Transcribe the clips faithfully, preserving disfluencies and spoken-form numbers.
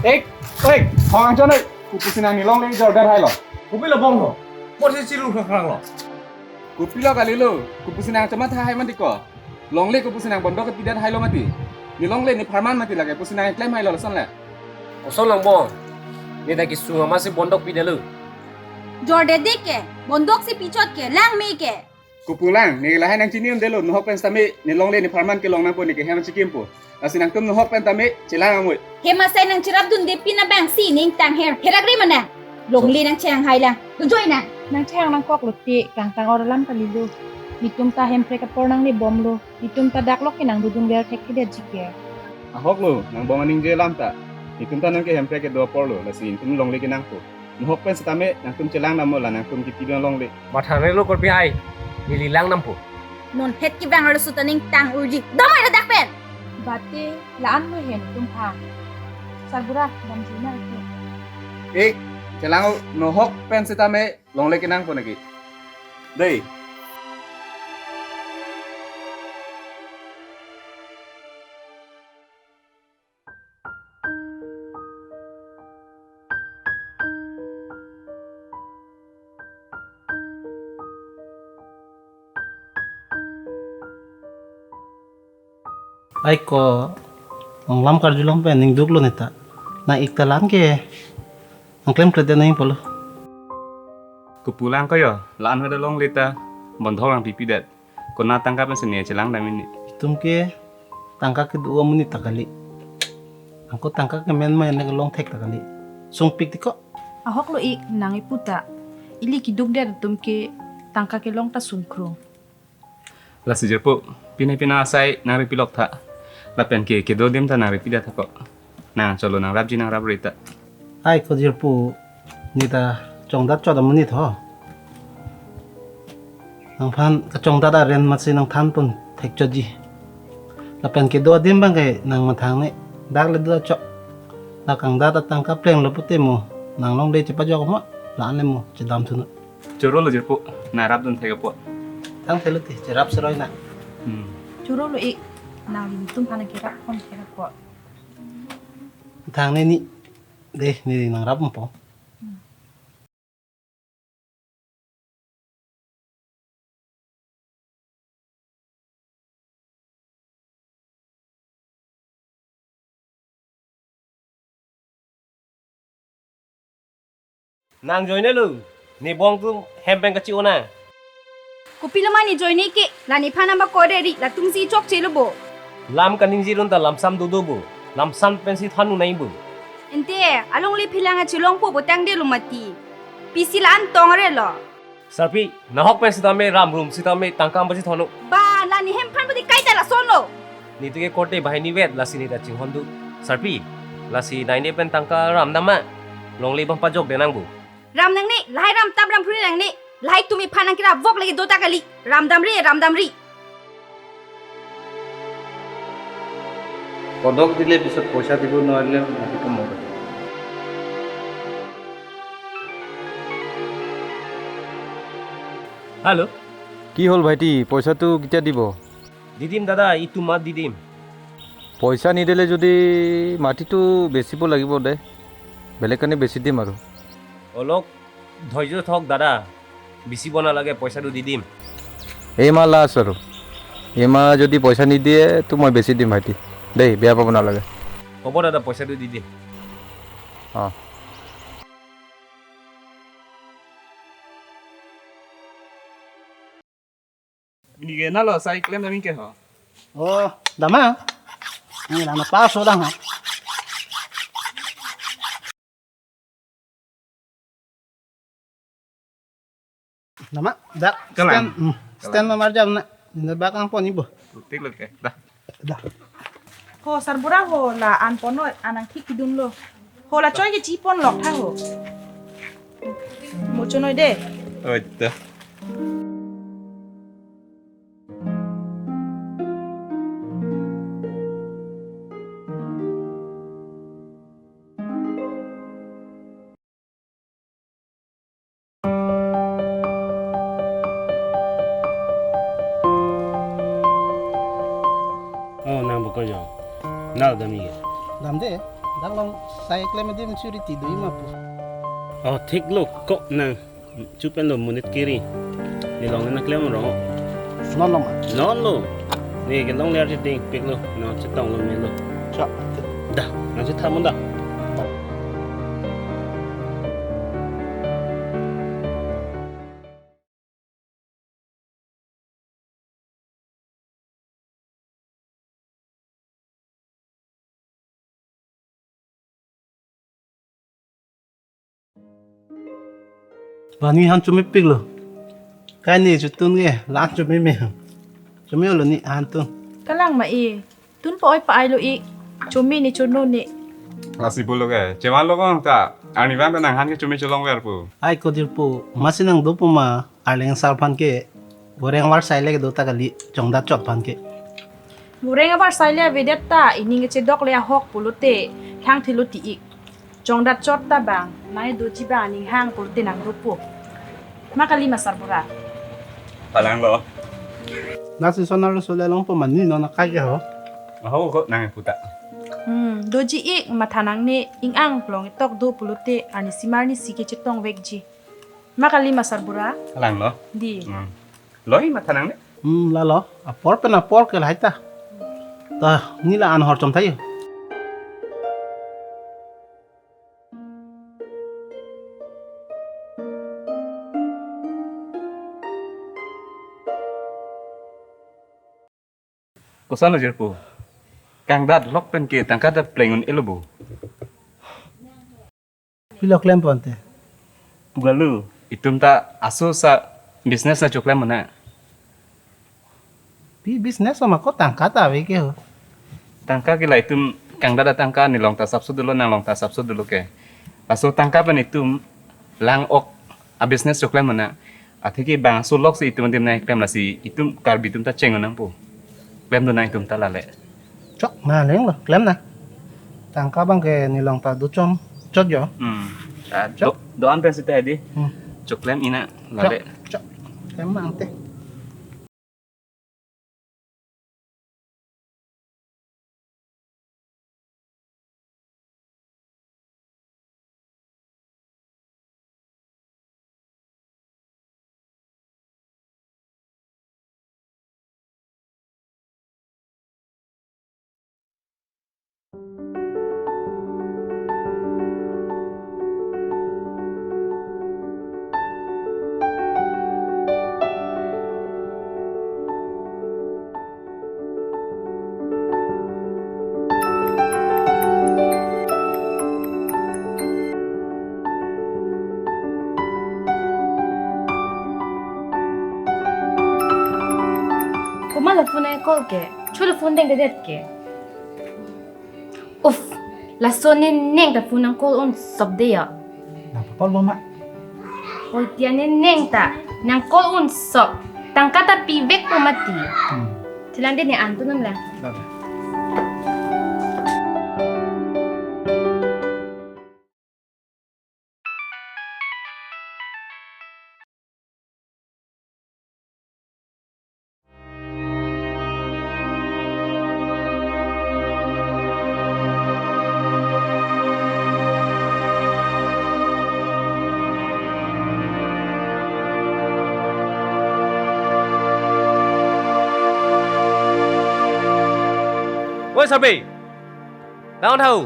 Ek, ek, hong angchon ek, kopusi nang ne longle jordet hailo. Kopilo bong ho? Bor si chilu khaklang lo. Kopilo kalilo, kopusi nang chomatha hai mati ko. Longle kopusi nang bondok pidet hailo mati. Ne longle ne pharman mati lake, pusi nang klem hailo lason le. Koson lang bong. Ne ta kesung amatsi bondok pidetlo. Jordet ke, bondok si pichot ke, lang me ke. Kopu lang, ne lahai nang chini un detlo, nohok pen sitame, ne longle ne pharman kelong nangpo, ne ke hem chikimpo. Lasi nangtum nohok pen tame, chelang amoi. Hem asai nang cherapdunde pin abang si, ne ingtang her, herak re mana. Longle nang chehang hai lang, dojoi nang. Nang chehang nangkoklo te, kangtang or alam kalilo. Netum ta Hemprek apor nangle bomlo. Netum ta dak lok ke nang dodun ber thekthedetji ke. Ahoklo, nang bong aningje alam ta. Netum ta nang ke Hemprek kedo aporlo, lasi netum longle kenangpo. Nohok pen sitame, nangtum chelang damlo la nangtum kipidun longle. Matha relo korpi ai, neli lang dampo. Non het kevang arloso ta ne ingtang urji. Damai ra dak pen. Bate, la-an lo hen tum ha. Sarbura, damji na ito. Eh, chelang o, nohok pen sitame longle kenangpo naki. Dei. Ai ko, ong lam karjulong pen ning duklo neta. Na ik ta lan ke. Ang klem kret na ing polo. Kopu lang ko yo, lan hoda longle ta. Bondok lang pipidet. Kona tangka pen sene chelang dam ini. Itum ke tangka kedo amonit ta kali. Angko tangka kemen ma ne kelong thek ta kali. Sungpik ti ko. Ahoklo ik nang iputa. Ili keduk der atum ke tangka kelong ta sungkrung. Lasi jirpo, pine pina asai nang ripilok tha. Lapen ke kedo adim ta nang ripidet tha ko. Nang cholo nang rapji nang rap rita. Ai ko jirpo, ne ta chongdat chot amonit ho. Nangphan kachongdat aren matsi nang than pon thekchotji. Lapen kedo adim bang ke nang mathang ne dak le do chok. La kangdat atangka plenglo pute mo, nang longle chepajok mo, la-an le mo, chedam thuno. Chorolo jirpo, nang rapdun thek apot. Thang thelo te, cherap seroi na. Hmm. Chorolo ik, nang netum aphan kerap pon thek apot. Thang ne ni, dei, ne nang rap po. Nang joine lo, ne bong atum hem pen kachi-o na. Kopilo ma ne joine ke, la nephan namba kore ri, latum si chokche lo bo. Lam kaningje dun ta lamsam dodo bo, lamsam pensi than un nai bo. Ente, alongle phelang achelongpo bo tangdetlo mati. Pisi la-an tong relo. Sarpi, nahok pen sitame, ram rum sitame, tangka ambaji thono. Ba, la ne hem phan pudi kaita lason lo. Netum ke korte banghini vet, lasi ne ta chinghon do. Sarpi, lasi nai ne pen tangka ram dam ma. Longle bang pajokde nang bo. Ram nangne, lahai ram tap ram phuri nangne, lahai tumi phan nang kira vok lagi dota kali. Ram damri, ram damri. পদক দিলে পিছত পইচা দিব নোৱাৰিলে মাটিটো মোৰ। Hello. কি হ'ল ভাইটি, পইচাটো কেতিয়া দিব? দি দিম দাদা, ইটো মাহ দি দিম। পইচা নিদিলে যদি মাটিটো বেচিব লাগিব দে, বেলেগ কাৰণে বেচি দিম আৰু। অলপ ধৈৰ্য থওক দাদা, বেচিব নালাগে, পইচাটো দি দিম। এইমাহ লাষ্ট আৰু, এইমাহ যদি পইচা নিদিয়ে তো মই বেচি দিম ভাইটি দেই, বেয়া পাব নালাগে। হ'ব দাদা, পইচাটো দি দিম। অ। Nike nalo sai klem dam ke ho. Oh, dama. Ni lama paso dang ha. Dama, dak. Kelang. Stand, hmm, kelang. Stand mamar jam na. Ni bakang pon ibo. Tik lo ke. Dah. Dah. Ho, sarbura ho la-an pono anang thik kidun lo. Ho la choi ke chi pon lok tha ho. Mo chonoi de. Oi ta. Oh, nang bukor jong. Nang dam ni ke? Dam de. Dak along sai klem adim security do-i ma pu. Oh, thik lo, kok nang. Chupen lo monit kiri. Ne along nangklem rong. Non lo ma? Non lo. Ne kelong ler cheding pik lo. No chetong lo me lo. Chak. Dah, nangchethan mo dah. Bani han chomepik lo. Kai ne chotun ke, la-an chome me. Chome lo ne han tun. Kalang ma-e. Tun pa-oi pa-ai lo ik. Chome ne chono ne. Lasi pulo ke. Chevan lo kong ta. Arnivang ta nang han ke chome cholong ver pu. Ai kodir pu. Masi nang do pu ma. Arleng sar aphan ke. Boreng abar sai le kedo ta kali. Chongdat chot aphan ke. Boreng abar sai le avedet ta. Ining kechedok le ahok pulote. Thang thilo ti ik. Chongdat chot ta bang. Nai doji bang aning hang pulote nang do pu. Ma kali ma sarbura. Kalang lo. Lasi sonar sole long pemani non akai ke ho. Aho ko nang puta. Hmm, doji ik matha nangne ing-ang long tok do pulote arnisi marnisi kechetong vekji. Ma kali ma sarbura. Kalang lo. Di. Hmm. Loi matha nangne. Hmm, lalo. Apor pen apor ke lahai ta. Ta, ne la-an hor chom thayo. Koson lo jirpo. Kangdat lok pen ke tangka ta pleng un-elo bo. Pilo klem ponte. Pugalu, itum ta aso sa business nangchoklem mana. Pi business ma ko tangka ta ave ke ho. Tangka ke la itum kangdat atangka ne along ta sapso dolo nang along ta sapso dolo ke. Laso tangka pen itum lang ok a business choklem mana. Atheke bang aso lok si itum adim nangklem lasi itum Karbi atum ta cheng nangpo. Klem do nang itum ta lale. Chok na leng lo, klem na. Tangka bang ke ne along ta do chom, chot jo. Hmm. Ah, chok. Do, do-an pen sita di. Hmm. Choklem ina lale. Chok, chok. Klem ma ante. Komat lo phone nang call ke? Cholo phone dengdedet ke. Uff, laso ne neng ta phone nang call un sop de ya. Nang call bom ma? Oi tia ne neng ta nang call un sop. Tangka ta pivek po mati. Hmm. Chelang de ne an tu nam la. Bye bye. Oi, Sarpi. Down thau.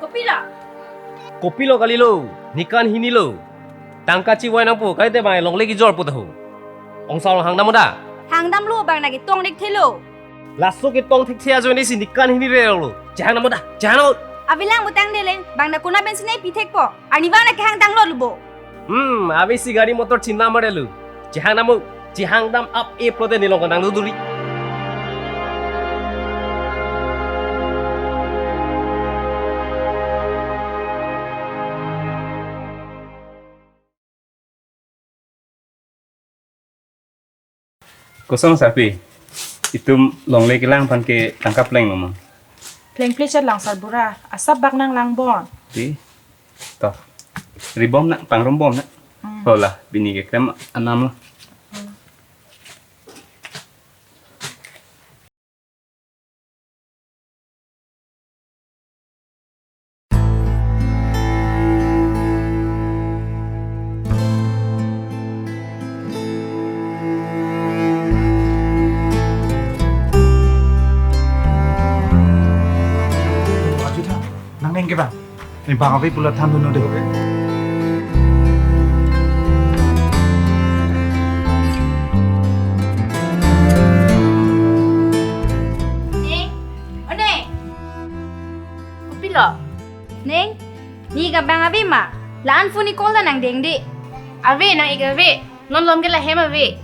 Kopilo? Kopilo kalilo, nikan hini lo. Tangka chivai nangpo, kaite bang longle kejor pu tahu. Ongsa ong hangdam uda. Hangdam lo bang nang ketong dik thelo. Laso ketong thik thia joni si nikan hini re lo. Chehang dam uda, chehang dam. Avilang butang dele, bang nang kona bensin ai pi thek po. Arnivang nang kehang tanglo lubo. Hmm, avi si gari motor chinna mare lu. Chehang dam, chehang dam ap e prote ne along nang duduri. Koson Sarpi, itum longle kelang aphan ke tangka pleng lo ma? Pleng plechet lang sarbura, asap bak nang lang bon. Di, toh, ribom na, pangrum bom na. Hmm. Hola, pini keklem anam lo. Hmm. Bang ave pu la thandunnon de. Neng, o neng. Kopilo? Neng, ne ik abang ave ma? La-an phone ke-call ta nangdengde. Ave, nang ik ave. Non malom ke lahem ave.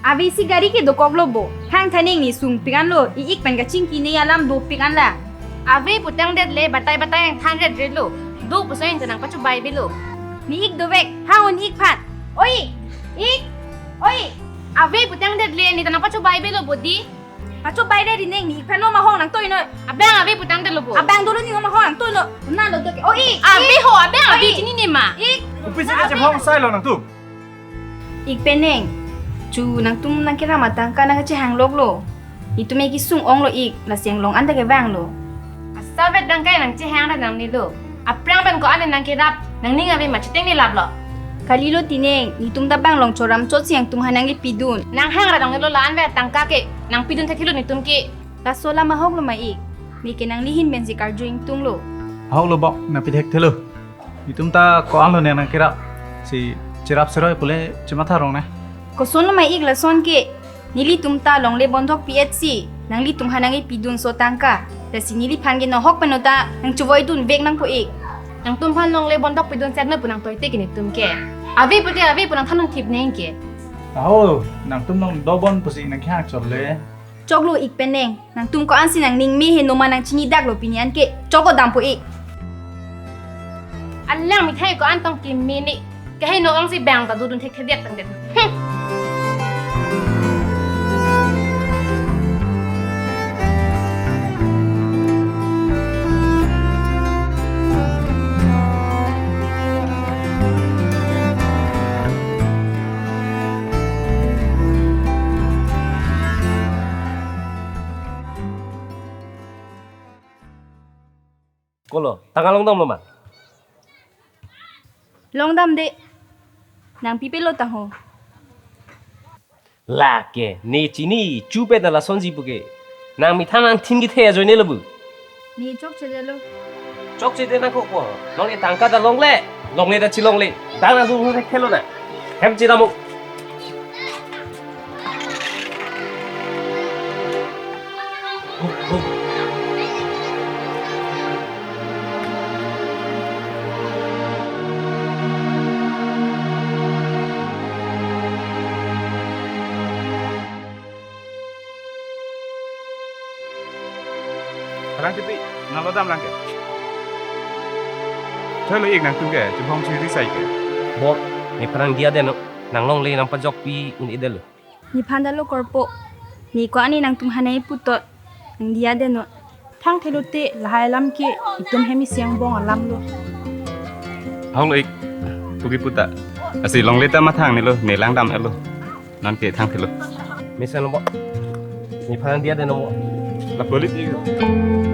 Ave si gari ke dokoklo bo. Hang tha neng, ne sungpik-anlo, i-ik pen kachingki ne alam dopik-an la. Ave putangdet le, batai batai nangthanredrelo. Do puson ta nangpachobai avelo. Ne ik dovek, hang-o ne ik aphan. Oi, ik, oi. Ave putangdet le, ne ta nangpachobai avelo bo di. Pachobai re ri neng, ne ik aphan non mahong nangtoinon. Abang ave putangdetlo bo. Abang dolo ne non mahong nangtoinon. Nalo doke. Oi, ik, ave ik. Ho, abang ave. Oi. Chinine ma? Ik. Kopi si kachehong sailo nangtum? Ik pen neng, chu nangtum nangkeram atangka nangkachehangloklo. Netum ke kesung-onglo ik, lasi along anta kevanglo. Asavet dang kai nangchehang ra nangnelo. Aphrang pen ko-an nangkerap, nangning ave ma, cheteng ne laplo. Kalilo ti neng, netum ta bang long choram chot si nangtum aphan nangkepidun. Nanghang ra nangnelo la-an ave atangka ke, nangpidun thekthelo netum ke. Laso alam ahoklo ma ik, ne ke nangli ahin pensi karju ingtunglo. Ahoklo bok, nangpi thekthelo. Netum ta ko-anlo ne nangkerap. Si cherap seroi pule chematha rong ne. Kosonlo ma ik lason ke. Nelitum ta longle bondhok pi-et si nanglitum aphan nangkepidunso tangka. Lasi neliphan ke nohok pen ota nangchovoidunvek nangpo ik. Nangtum aphan longle bondhok pidunsetnon pu nangtoite ke netum ke. Ave pute ave pu nangthandunthip neng ke. Aho, nangtum nang dobon pusi nangkehang chot le. Choklo ik pen neng, nangtum ko-an si nangning me heno ma nangchinidaklo pini an ke, chok-o dampo ik. Alang mithai ko-an tong keme ne, keheno ong si bang ta dodun thekthedet tangdet. Hmm. Kolo, tangka longdamlo ma? Longdamde. Nang pipelo tangho. Lake, ne chini, chupe ta lasonji puke. Nang mithan nangthin kethe ajoinelo bu. Ne chokchedelo. Chokchede nangkokpo. Longle tangka ta longle. Longle ta chelongle. Dang nangdun thekthelo na. Hem chedammo. Rang tipi, nang lodam lang ke. Thelo ik nangtum ke, chubong chiri sai ke. Bok, nephan nangdiya deno, nang longle nangpajokpi un-edetlo. Nephan ta lo korpo. Ne ko-an nangtum aphan nangputot. Nangdiya deno. Thangthelo te lahai alam ke itum hem isi angbong alamlo. Ahoklo ik. Puki puta. Lasi longle ta mathangnelo, ne langdam-etlo. Non ke thangthelo. Mesen lo bo. Nephan nangdiya deno bo. Lapu-lit ik.